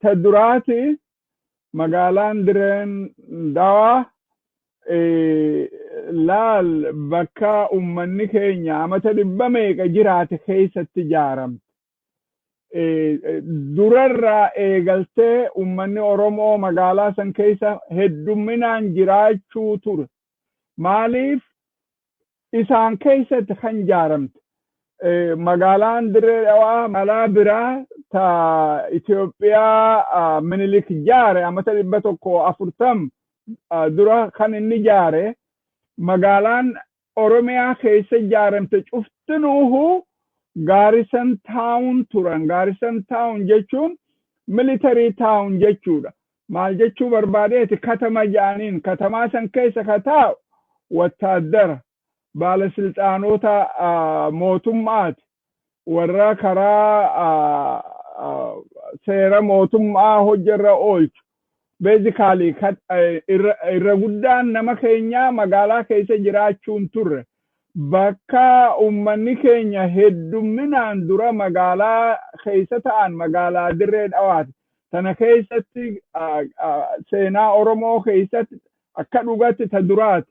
Ta duraati, magaalaan Direen Dawaa laal bakka ummanni keenya amata dhibba meeqa jiraate keessatti ijaaramte. Durarraa eegaltee ummanni Oromoo magaalaa san keessa heddumminaan jiraachuu ture. Maaliif isaan keessatti kan ijaaramte? Magaalaan Dirree Dhawaa magaalaa biraa ta Itoophiyaa Minilik ijaare, amata 140 dura kan inni ijaare. Magaalaan Oromiyaa keessa ijaaramte cuftinuuhu garrison town turan. Garrison town jechuun military town jechuudha. Maal jechuu barbaadeeti? Katama jaaniin katamaa san keessa ka taa'u wattaaddara, baalasilxaanota mootummaati, warra karaa seera mootummaa hojjarra oolchu. Basically, irra guddaan nama keenyaa magaalaa keessa jiraachuun turre. Bakka ummanni keenya heddumminaan dura magaalaa keessa ta'an magaalaa Dirree Dhawaati. Tana keessatti seenaa Oromoo keessatti akka dhugatti ta duraati.